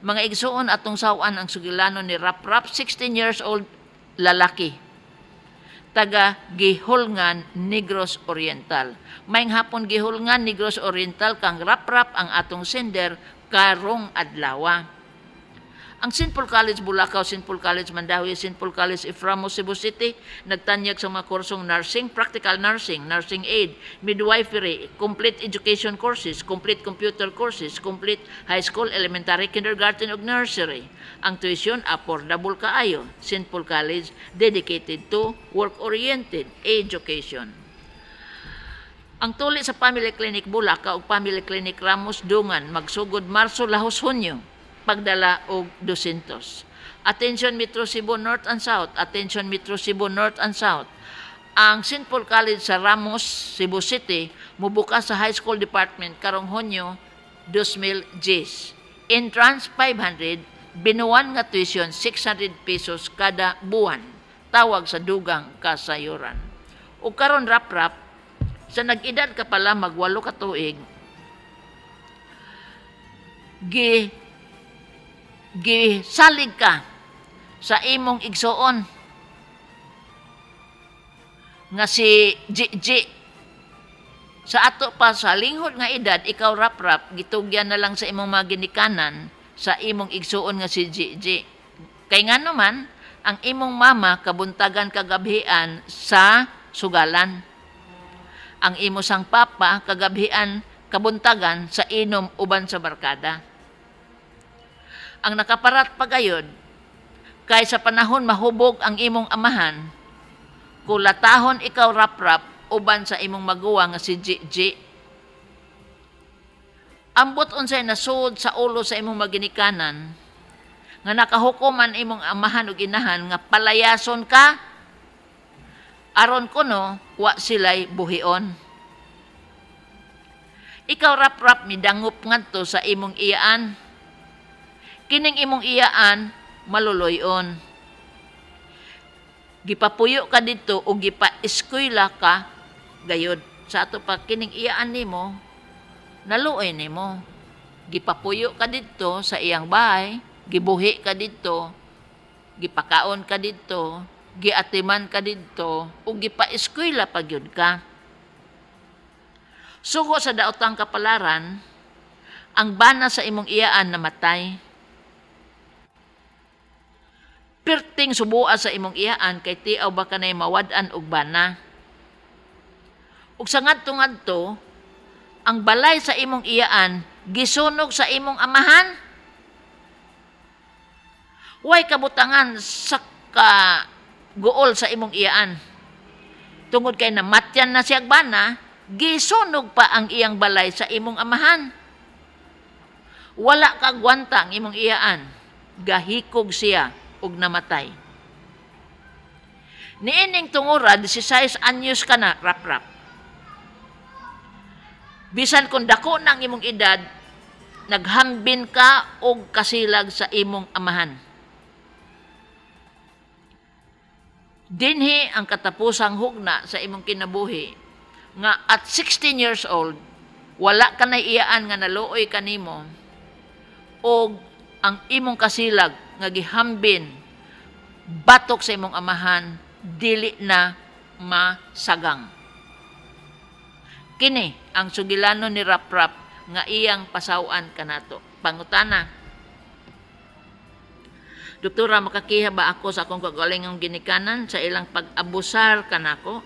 Mga igsuon, atong sawan ang sugilanon ni Raprap, 16 years old, lalaki, taga Gihulngan, Negros Oriental. Maayong hapon, Gihulngan, Negros Oriental, kang Raprap ang atong sender karong adlawa. Ang St. Paul College Bulacau, St. Paul College Mandaue, St. Paul College Iframo, Cebu City, nagtanyag sa mga kursong nursing, practical nursing, nursing aid, midwifery, complete education courses, complete computer courses, complete high school, elementary, kindergarten ug nursery. Ang tuition affordable kaayo. St. Paul College, dedicated to work-oriented education. Ang tuli sa Family Clinic Bulacau ug Family Clinic Ramos Dungan magsugod Marso lahos Hunyo, pagdala og 200. Attention Metro Cebu North and South, attention Metro Cebu North and South. Ang St. Paul College sa Ramos, Cebu City, mubukas sa High School Department karong Hunyo 2010. Entrance 500, binuan nga tuition 600 pesos kada buwan. Tawag sa dugang kasayuran. O karon, Rap-rap, sa nag-edad ka pala mag-8 ka tuig, gisalig ka sa imong igsuon nga si G. Sa ato pa sa linghod nga edad, ikaw, Rap-rap, gitugyan na lang sa imong mga ginikanan sa imong igsuon nga si GG. Kay ngano man, ang imong mama kabuntagan kagabhian sa sugalan. Ang imo sang papa kagabhian kabuntagan sa inom uban sa barkada. Ang nakaparat pagayod, kay sa panahon mahubog ang imong amahan, kulatahon ikaw, Rap-rap, uban sa imong maguwang nga si GG. Ambot unsay nasud sa ulo sa imong maginikanan nga nakahukom ang imong amahan ug inahan nga palayason ka aron kuno wa sila'y buhion. Ikaw, Rap-rap, midangop ngadto sa imong iyaan. Kining imong iyaan maluloy-on. Gipapuyo ka didto o gipa-eskwela ka gayod. Sa ato pa kining iyaan nimo, naluoy nimo. Gipapuyo ka didto sa iyang bahay, gibuhi ka didto, gipakaon ka didto, giatiman ka didto, ug gipa-eskwela pa gyud ka. Sugo sa daotang kapalaran, ang bana sa imong iyaan namatay. Perting subua sa imong iyaan kay tiaw ba kanay mawad-an og bana. Ug sa ngadto-ngadto, ang balay sa imong iyaan gisunog sa imong amahan. Way kabutangan sa kaguol sa imong iyaan. Tungod kay namatyan na siya bana, gisunog pa ang iyang balay sa imong amahan. Wala kagwanta ang imong iyaan, gahikog siya ug namatay. Niining tungura, 16 anyos ka na, Rap-rap. Bisan kung dako na ang imong edad, naghambin ka og kasilag sa imong amahan. Dinhi ang katapusang hugna sa imong kinabuhi nga at 16 years old, wala ka na iyaan nga naluoy kanimo og ang imong kasilag nga gihambin batok sa imong amahan dili na masagang. Kini ang sugilanon ni Rap-rap nga iyang pasaw-an kanato. Pangutana. Doktora, makakiha ba ako sa akong kagalingong ginikanan sa ilang pag-abusar kanako?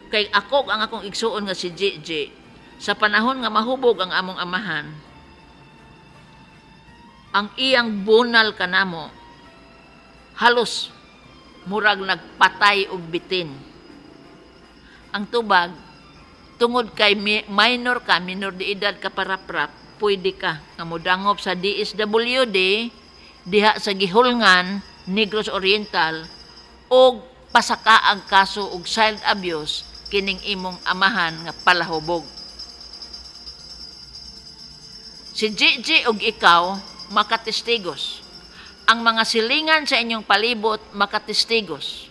Kay ako ang akong igsuon nga si GG, sa panahon nga mahubog ang among amahan, ang iyang bunal kanamo halos murag nagpatay og bitin. Ang tubag, tungod kay minor ka, minor de edad ka pa, Rap-rap, pwede ka nga modangop sa DSWD diha sa Gihulngan, Negros Oriental, og pasaka ang kaso og child abuse kining imong amahan nga palahubog. Si GG og ikaw makatestigos. Ang mga silingan sa inyong palibot makatestigos.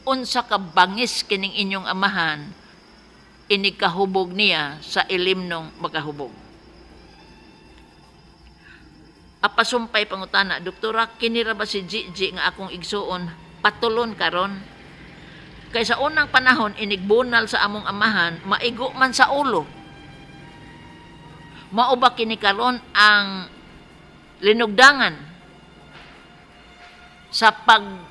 Unsa ka bangis kining inyong amahan, inig kahubog niya sa ilimnong makahubog. Apasumpay pangutana, "Doktora, kini ra ba si Gigi nga akong igsuon patulon karon? Kay sa unang panahon inigbunal sa among amahan, maigo man sa ulo. Mao ba kini karon ang linugdangan sa pagbunal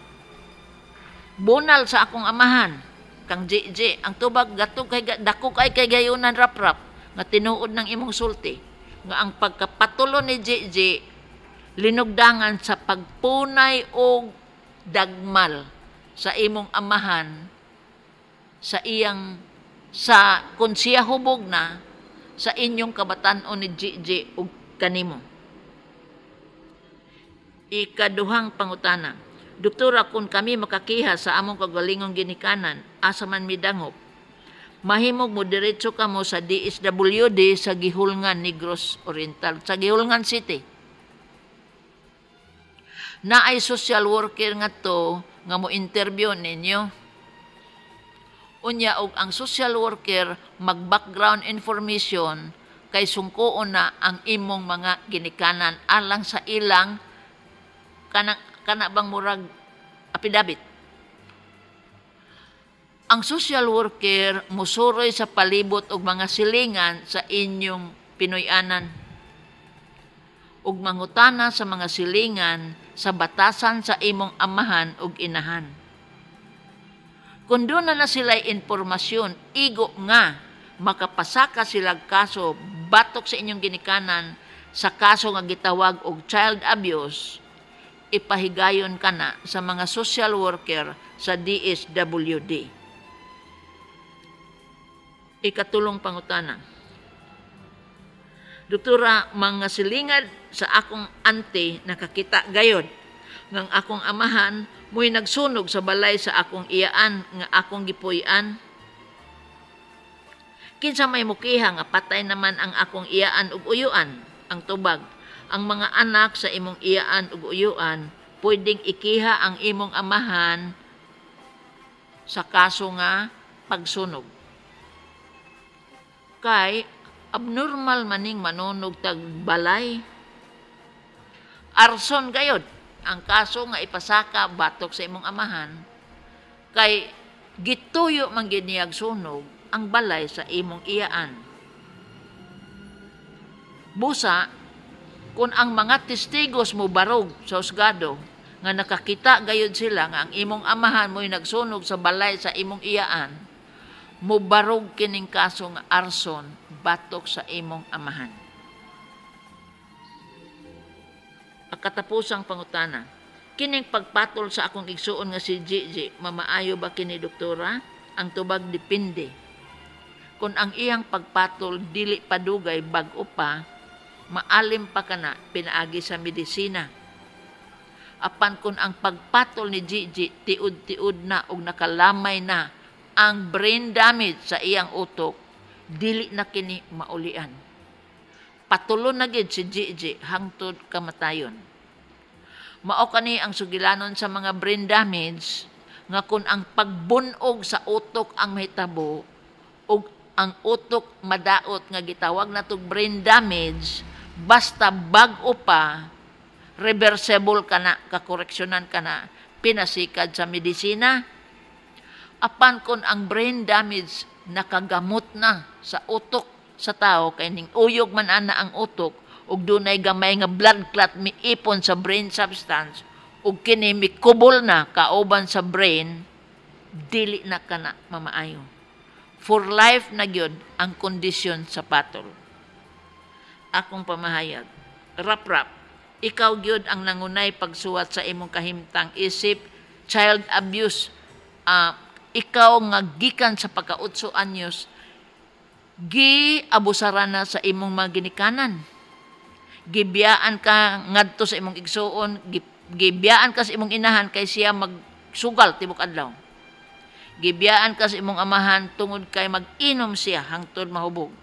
sa akong amahan kang Gigi?" Ang tubag, gatog kay dako kay gayunan, Raprap, nga tinuod ng imong sulti nga ang pagkapatulo ni Gigi linugdangan sa pagpunay og dagmal sa imong amahan sa iyang sa kung siya hubog na sa inyong kabatan-on ni Gigi ug kanimo. Ikaduhang pangutana, "Doktora, kung kami makakiha sa among kagalingong ginikanan, asa man midangop?" Mahimog mo diretso kamo sa DSWD sa Guihulngan, Negros Oriental, sa Guihulngan City. Naay social worker nga to nga mo interview ninyo. Unya og ang social worker mag-background information kay sungkoon na ang imong mga ginikanan alang sa ilang kana kana bang murag apidabit. Ang social worker musuroy sa palibot og mga silingan sa inyong Pinoy-anan ug mangutana sa mga silingan sa batasan sa imong amahan ug inahan. Kung doon na sila'y impormasyon, igo nga makapasaka sila kaso batok sa inyong ginikanan sa kaso nga gitawag og child abuse, ipahigayon ka na sa mga social worker sa DSWD. Ikatulong pangutana, "Doktora, mga silingad sa akong ante nakakita gayod ngang akong amahan mo'y nagsunog sa balay sa akong iyaan nga akong gipuy-an. Kinsa may mukiha nga patay naman ang akong iyaan ug uyuan?" Ang tubag, ang mga anak sa imong iyaan ug uyuan pwedeng ikiha ang imong amahan sa kaso nga pagsunog. Kay abnormal maning manunog tag balay. Arson gayod ang kaso nga ipasaka batok sa imong amahan kay gituyo man gid niyag sunog ang balay sa imong iyaan. Busa, kung ang mga testigos mo barog sa husgado nga nakakita gayud sila nga ang imong amahan mo'y nagsunog sa balay sa imong iyaan, mubarog kining kaso nga arson batok sa imong amahan. Ang katapusang pangutana, "Kining pagpatol sa akong igsuon nga si Gigi, mamaayo ba kini, doktora?" Ang tubag, depende. Kung ang iyang pagpatol dili padugay, bag-o pa, maalim pa kana pinaagi sa medisina. Apan kung ang pagpatol ni Gigi tiud-tiud na og nakalamay na ang brain damage sa iyang utok, dili na kini maulian. Patulon na gid si Gigi hangtod kamatayon. Mao kani ang sugilanon sa mga brain damage nga kung ang pagbunog sa utok ang mahitabo ug ang utok madaot nga gitawag natog brain damage, basta bag-o pa, reversible kana, kakoreksyonan kana pinasikad sa medisina. Apan kung ang brain damage nakagamot na sa utok sa tao kay ning uyog man ana ang utok ug dunay gamay nga blood clot miipon sa brain substance ug kini mikubol na kauban sa brain, dili na kana mamaayo. For life na gyud ang kondisyon sa patol. Akong pamahayag, Raprap, ikaw gyud ang nangunay pagsuwat sa imong kahimtang isip child abuse. Ikaw nga gikan sa pagka-8 anyos gi-abusaran na sa imong mga ginikanan. Gibiyaan ka ngadto sa imong igsuon, gibiyaan ka sa imong inahan kay siya magsugal tibok adlaw. Gibiyaan ka sa imong amahan tungod kay mag-inom siya hangtod mahubog.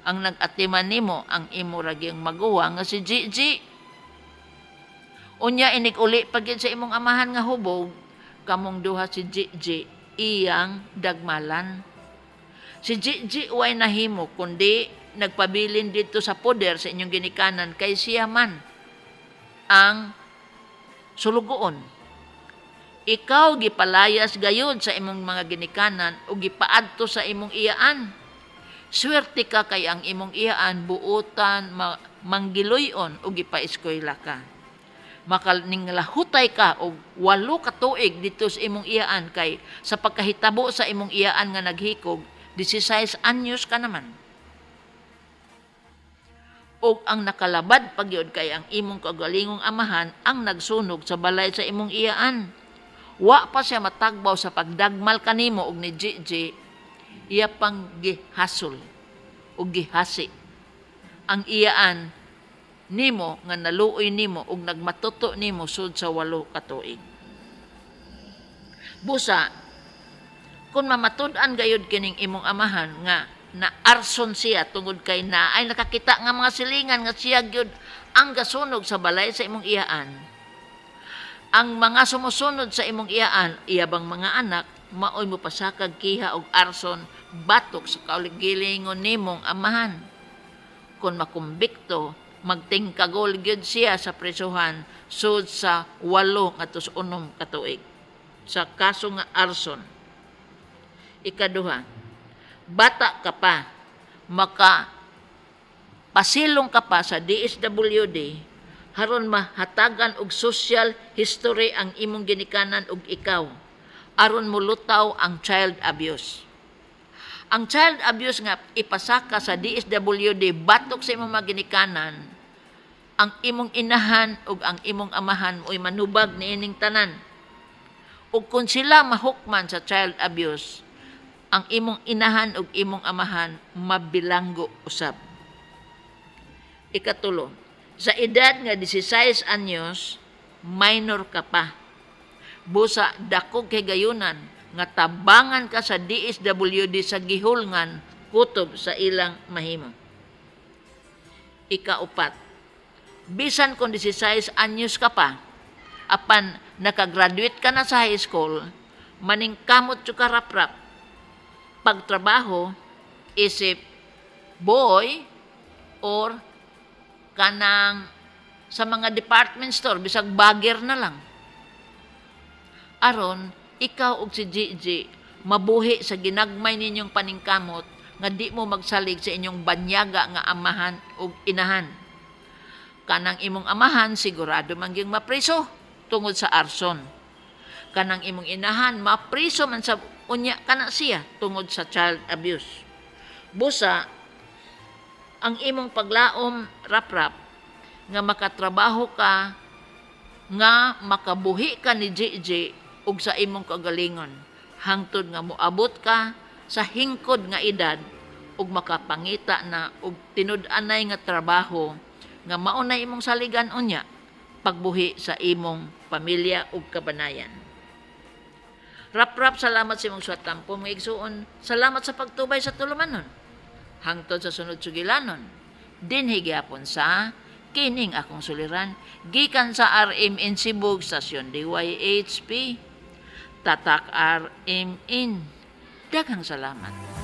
Ang nag-atiman nimo ang imo ra gyud maguwang nga si Gigi. Unya inig uli pa gyud sa imong amahan nga hubog, kamong duha si Gigi iyang dagmalan. Si Gigi way nahimo kundi nagpabilin dito sa poder sa inyong ginikanan kay siya man ang sulugoon. Ikaw gipalayas gayud sa imong mga ginikanan ug gipaadto sa imong iyaan. Swerte ka kay ang imong iyaan buotan manggiluyon ug gipaeskwela ka. Makaninglahutay ka og 8 ka tuig didto sa imong iyaan kay sa pagkahitabo sa imong iyaan nga naghikog, 16 anyos ka naman. Og ang nakalabad pa gyud kay ang imong kaugalingong amahan ang nagsunog sa balay sa imong iyaan. Wa pa siya matagbaw sa pagdagmal kanimo og ni GG, iya pang gihasol og gihasi ang iyaan nimo nga naluoy nimo og nagmatuto nimo sud sa 8 ka tuig. Busa, kung mamatud-an gayud kining imong amahan nga na arson siya tungod kay naay nakakita nga mga silingan nga siya gyud ang gasunog sa balay sa imong iyaan, ang mga sumusunod sa imong iyaan, iya bang mga anak, maoy mo pasakag kiha og arson batok sa kaugalingon nimong amahan. Kung makumbikto, magtingkagol gyud siya sa presuhan sud sa 8 ngadto sa 6 ka tuig sa kaso nga arson. Ikaduha, bata ka pa, maka pasilong ka pa sa DSWD haron mahatagan og social history ang imong ginikanan ug ikaw aron mulutaw ang child abuse. Ang child abuse nga ipasaka sa DSWD batok sa imong mga ginikanan, ang imong inahan ug ang imong amahan mo'y manubag niining tanan. Ug kung sila mahukman sa child abuse, ang imong inahan ug imong amahan mabilanggo usab. Ikatulo, sa edad nga 16 anyos, minor ka pa. Busa dakog kay gayunan nga tabangan ka sa DSWD sa gihulngan kutob sa ilang mahimo. Ikaupat, bisan kung 16 anyos ka pa, apan nakagraduate ka na sa high school, maningkamot ka, Raprap, pagtrabaho isip boy or kanang sa mga department store, bisag bagger na lang, aron ikaw ug si GG mabuhi sa ginagmay ninyong paningkamot nga di mo magsalig sa inyong banyaga nga amahan ug inahan. Kanang imong amahan sigurado man gyud mapriso tungod sa arson. Kanang imong inahan mapriso man sa unya kana siya tungod sa child abuse. Busa ang imong paglaom, Raprap, nga makatrabaho ka nga makabuhi ka ni GG ug sa imong kagalingon hangtod nga moabot ka sa hingkod nga edad ug makapangita na og tinud-anay nga trabaho nga mao na imong saligan unya pagbuhi sa imong pamilya ug kabanayan. Raprap, salamat sa imong suwat tampo, mga igsuon. Salamat sa pagtubay sa tulumanon. Hangtod sa sunod sugilanon, dinhi gyapon sa kining akong suliran gikan sa RMN Cebu, Stasyon DYHP, Tatak RMN. Daghang salamat.